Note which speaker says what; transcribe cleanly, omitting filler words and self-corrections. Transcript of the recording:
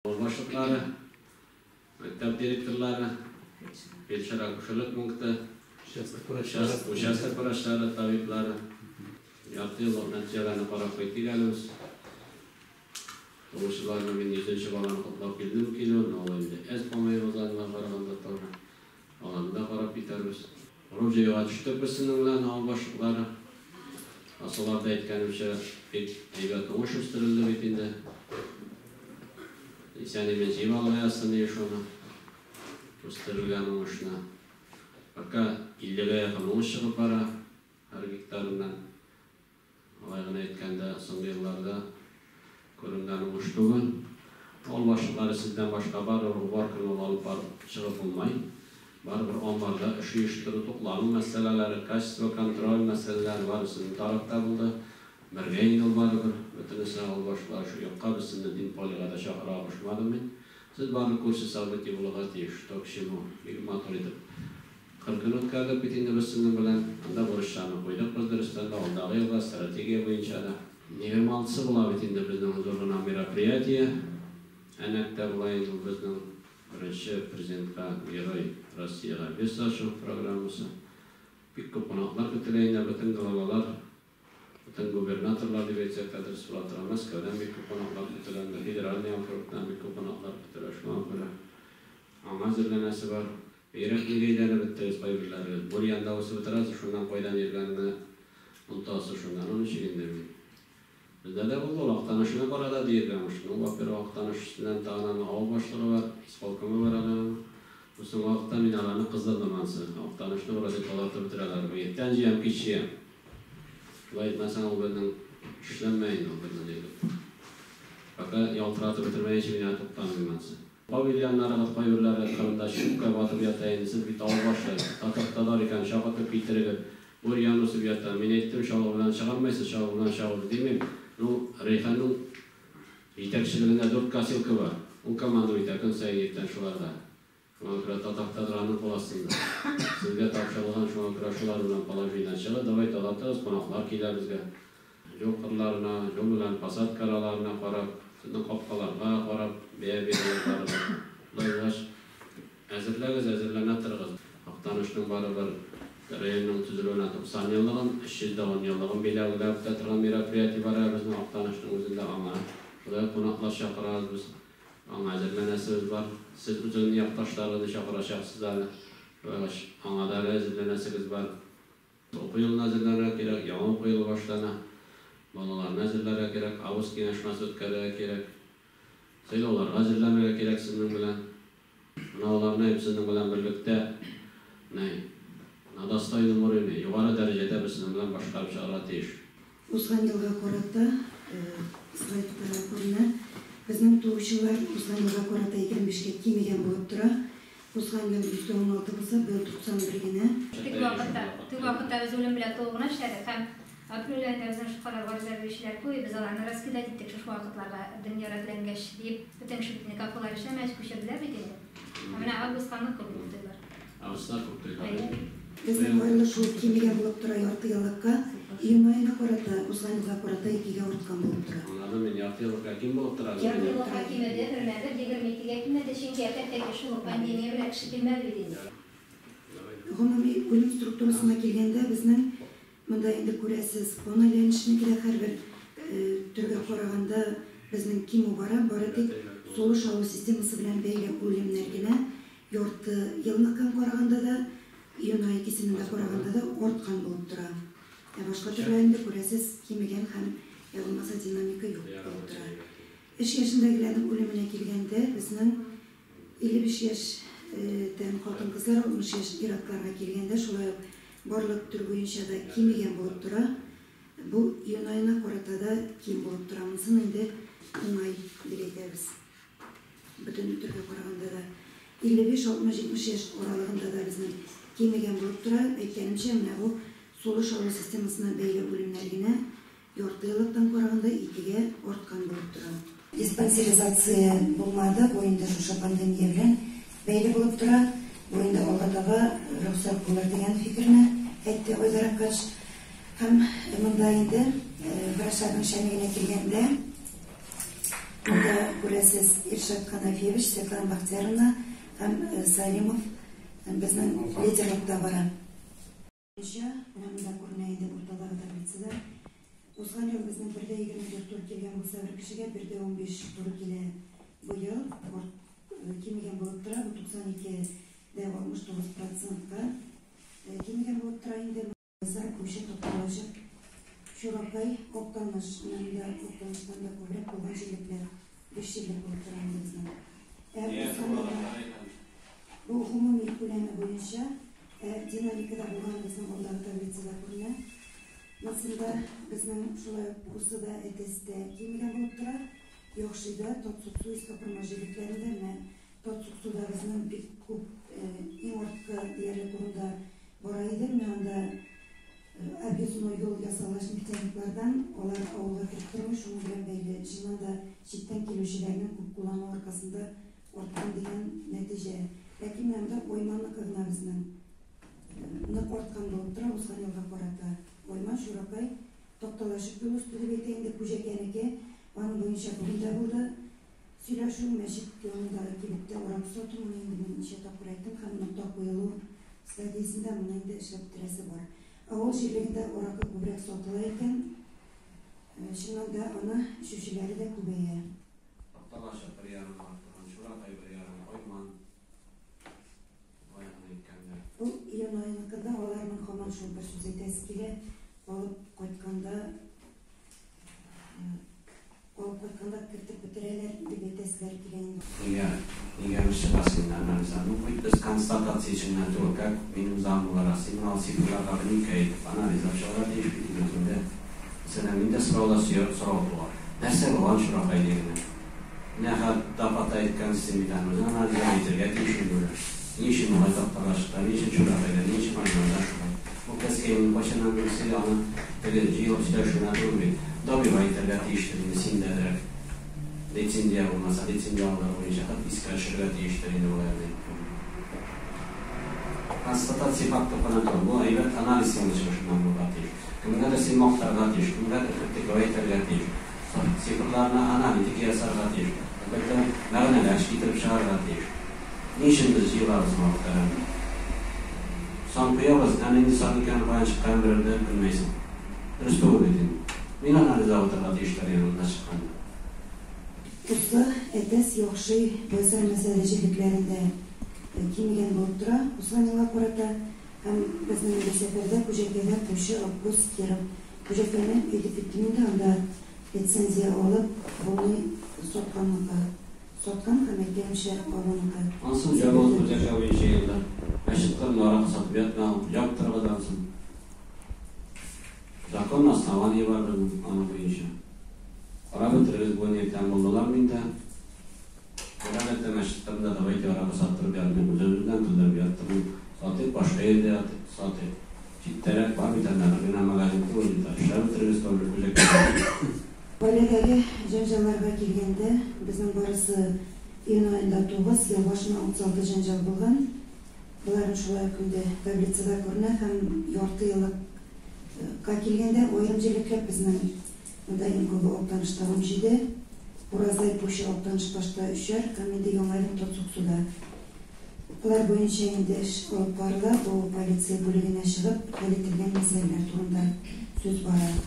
Speaker 1: Авыл башлыклары, мәктәп директорлары, фельдшер-акушерлык пункты, участок врачлары, табиблары. Ярты еллык нәтиҗәләрне карап кайтыйк әле без. Туучыларны мин йөзенче баланы котлап килдем килүен, ул инде әз, по-моему, узганга караганда тоже. Аларны да карап китәрбез. Урып-җыюга төштек без сезнең белән, авыл башлыклары. Басуларда, әйткәнемчә, бик әйбәт уңыш үстерелде бит инде. Исән-имин җыеп алырга язсын иде шуны, үстерелгән уңышны. Пока иллегә якын уңыш чыгып бара һәр гектарыннан. Алай гына әйткәндә, соңгы елларда күренгән уңыш түгел. Авыл башлыклары, сездән башка барыбер уборканы ул алып барып чыгып булмай. Барыбер амбарда эш оештыру, туклану мәсьәләләре, качество контроль мәсьәләләре бары сезнең тарафта булды. Бергә инде ул барыбер. Бөтенесе авыл башлыклары шул якка без сезне Динполига да чакырырга кушмадым мин. Сез барыбер курсе событий булырга тиеш, что к чему. Бик матур итеп кыр көне үткәрдек бит инде без сезнең белән. Анда бурычларны куйдык без дөрестән дә, алдагы елга стратегия буенча да. 26-сы була бит инде безнең зур гына мероприятие. Әнәктә була инде ул безнең. Беренче президентка Герой Россиягә бюст ачу программасы. Бик күп кунаклар көтелә инде, бөтен главалар, бөтен губернаторлар дип әйтсәк тә дөрес була тора. Мәскәүдән бик күп кунаклар көтелә, инде федеральный округтан бик күп кунаклар көтелә. Шуңа күрә аңа әзерләнәсе бар. Бигрәк нигә әйләнеп беттегез кайберләрегез? Бурьянда үсеп утырасыз, шуннан кайдан йөргәнеңне онытасыз шунда. Ну ничек инде мин? Бездә дә булды ул, Актанышны кара да диергә мыш. Ну, во-первых, Актаныш өстеннән тагын аның авыл башлыгы бар, исполкомы бар әле аның. Бу соңгы вакытта мин аларны кыздырдым ансы. Актанышны вроде тазартып бетерәләр. Бу иртән җыям, кич җыям. Шулай итмәсәң, ул безнең эшләнмәй инде ул безнең әйбер. Пока ялтыратып бетермәенчә мин әле туктамыйм ансы. Павильоннарыгыз кайберләре кырында чүпкә батып ята инде, сез бит авыл башы, татар икән, чакыртып китерегез. Бурьян үсеп ята. Мин әйттем, чалгы белән чыгармайсыз, чалгы белән чабыгыз димим. Ну, Рәйханның җитәкчелегендә дүрт косилка бар. Ул командовать итә көн саен иртән шуларда. Шуңа күрә Татавтодор аның кул астында. Сезгә тапшырылган, шуңа күрә шулар белән положениедән чыгып, давай тазартыгыз, кунаклар килә безгә. Юл кырларына, юл белән посадка араларына карап, сезнең капкаларга карап бәя бирәләр барыбер. Шулай булгач, әзерләгез, әзерләнә торыгыз. Актанышның барыбер районның төзелүенә 90 еллыгын, 310 еллыгын билгеләп үтә торган мероприятие бар әле безнең Актанышның үзендә, аңа шулай ук кунаклар чакырабыз без. Аңа әзерләнәсебез бар. Сез үзегезнең якташларыгызны чакырачаксыз әле. Шулай булгач, аңа да әле әзерләнәсегез бар. Уку елына әзерләнергә кирәк, яңа уку елы башлана. Балаларны әзерләргә кирәк, август киңәшмәсе үткәрергә кирәк. Сайлауларга әзерләнергә кирәк сезнең белән. Менә аларны сезнең белән берлектә менә на достойном уровне, югары дәрәҗәдә без сезнең белән башкарып чыгарга тиеш.
Speaker 2: Узган елга карата, слайдта күренә, безнең туучылар узган елга карата 25 кә кимегән булып тора. Узган ел 116 булса, быел 91 генә.
Speaker 3: Теге вакытта, теге вакытта без үлем белән тулы гына эшләдек һәм апрель аенда безнең шулкадәр гариза бирүчеләр күп, без аларны раскидать иттек шушы вакытларга, дөнья рәтләнгәч, диеп, бөтен кеше бит инде кафелар эшләмәгәч, күчерделәр бит инде. Ә менә августка нык күп булып туйлар.
Speaker 1: Августта күп туйлар.
Speaker 3: Әйе.
Speaker 2: Безнең айлы шул кимегән булып тора ярты еллыкка, июнь аена карата, узган елга карата икегә арткан булып тора.
Speaker 1: Аңладым мин, ярты еллыкка ким булып тора
Speaker 3: безнең. Ярты еллыкка кимеде, бермә-бер, 22 гә кимеде, чөнки опять-таки шул ук пандемия белән кеше килмәде бит инде.
Speaker 2: Гомуми үлем структурасына килгәндә, безнең монда инде күрәсез, кан әйләнешенеке дә һәрбер төргә караганда безнең кимү бара, бары тик сулыш алу системасы белән бәйле үлемнәр генә ярты елныкын караганда да, июнь ае кисемендә караганда да арткан булып тора. Ә башка төрләрендә күрәсез, кимегән һәм я булмаса динамика юк булып тора. Эш яшендәгеләрнең үлеменә килгәндә, безнең 55 яшь тән хатын-кызлар, 60 яшь ир-атларга килгәндә, шулай ук барлык төр буенча да кимегән булып тора. Бу июнь аена карата да ким булып тора. Монысын инде уңай дип әйтәбез. Бөтен төргә караганда да 55, 60, 70 яшь аралыгында да безнең кимегән булып тора. Әйткәнемчә, менә бу сулыш алу системасына бәйле үлемнәр генә ярты еллыктан караганда икегә арткан булып тора. Диспансеризация булмады, бу инде шушы пандемия белән бәйле булып тора. Бу инде алга таба рөхсәт булыр дигән фикерне әйтте Айдар Аккач. Һәм монда инде врачларның эшчәнлегенә килгәндә, Монда күрәсез Иршат Ханафиевич, Светлана Бахтияровна һәм Салимов безнең лидерлыкта бара. Менә монда күренә инде уртадагы таблицада. Узган ел безнең 1,24 туры килгән булса бер кешегә 1,15 туры килә. Быел кимегән булып тора, бу 92,69%-ка кимегән булып тора инде. Базар күче тоткалашып, Чуракай, Актаныш, менә Актаныштан да күбрәк булган җирлекләр, 5 җирлек булып тора инде безнең. Бу гомуми күләме буенча динамикада булган безнең алдагы таблицада күренә. Монсында безнең шулай ук да Әтәстә кимегән булып тора. Яхшыйда, Татсуксу, Иске Кормаш җирлекләрендә менә Татсуксуда безнең бик күп иң арткы диярлек урында бара иде. Менә анда объездной юл ясалгач нефтяниклардан алар авылга кереп тормый, шуның белән бәйле чыннан да читтән килүчеләрнең күп куллану аркасында арткан дигән нәтиҗә. Ләкин менә монда Айманныкы гына безнең нык арткан булып тора узган елга карата. Айман, Чуракай, Такталашып юл өсте дип әйтә инде Күҗәкәнеке, аның буенча бүген дә булды. Сөйләшү мәчет янындагы кибеттә аракы сату, моны инде мин ничә тапкыр әйттем, һәм нокта куелу стадиясендә моны инде эшләп бетерәсе бар. Авыл җирлегендә аракы күбрәк сатыла икән, чыннан да аны эчүчеләре дә күбәя.
Speaker 1: Такталашып бер ярым арттырган, Чуракай бер ярым, Айман.
Speaker 2: Бу июнь аеныкында аларның һаман шул бер сүз әйтәсе килә, алып кайтканда кертеп бетерәләр дип әйтәселәр килә инде.
Speaker 1: Нигә без чыгасы инде анализдан? Ну, бит без констатация эченнән түгел, как минем зам буларак, син ал цифрларга вникай итеп анализлап чыгарга тиеш бит инде инде. Мәсәлән, миндә сораулар сорау туа. Нәрсә булган Чуракай дигәне? Менә хәтта апата әйткән син бит аны үзең анализлап әйтергә тиеш инде. Ни өчен алай Такталашыкта, ни өчен Чуракайда, ни өчен Айманда шулай? Бу кәскәйнең кайчаннан белсә аны теге җыелып сөйләшүенә түгел бит. Добивай итәргә тиештер инде син дә әзрәк. Лицензия булмаса, лицензия алдыру буенча хат искә төшерергә тиештер инде болай әйтеп. Констатация факты кына түгел, бу әйбәт анализ синең чыгышыннан булырга тиеш. Кемгәдер син мактарга тиеш, кемгәдер критиковать итәргә тиеш. Цифрларны аналитика ясарга тиеш. Әлбәттә, мәгънәләр китереп чыгарга тиеш. Ни өчен без җыелабыз мөхтәрәм? Сан куябыз, ә нинди сан икәнен каян чыкканын берәү дә белмәйсең. Дөрес түгел бит инде. Мин анализлап утырырга тиешләр янында чыкканда.
Speaker 2: Усы, Әтәс, Яхшый, Байсар мәсьәлә җирлекләрендә кимегән булып тора узган елга карата. Һәм безнең инде сәфәрдә Күҗәкәдә Пучы, Аккүз, Киров. Күҗәкәне әйтеп киттем инде, анда лицензия алып, полный сатканныкы. Саткан һәм әйткәнемчә алуныкы.
Speaker 1: Ансын җавап Күҗәкә буенча елда. Мәчет кырында аракы сатып ятма, яптырыгыз ансын. Закон основание бар безнең аның буенча. Карап бетерегез, бүген иртән булдылар миндә. Әлбәттә, мәчет кырында давайте аракы саттырып ятмыйк, үзебездән көлдереп яттырмыйк. Сатыйк, башка җирдә сатыйк. Читтәрәк бар бит анда, бер генә магазин түгел бит. Эшләп бетерегез тоже Күҗәкәдә.
Speaker 2: Гаиләдәге җәнҗалларга килгәндә, безнең барысы июнь аенда 9, ел башына 36 җәнҗал булган. Боларын шулай ук инде таблицада күренә һәм ярты еллыкка килгәндә аерым җирлекләр безнең монда иң күбе Актанышта 17, Уразай, Пучы, Актаныш башта 3-әр һәм инде Яңа Әлем Татсуксуда. Болар буенча инде эш алып барыла, бу полиция бүлегенә чыгып хәл ителгән мәсьәләләр турында сүз бара.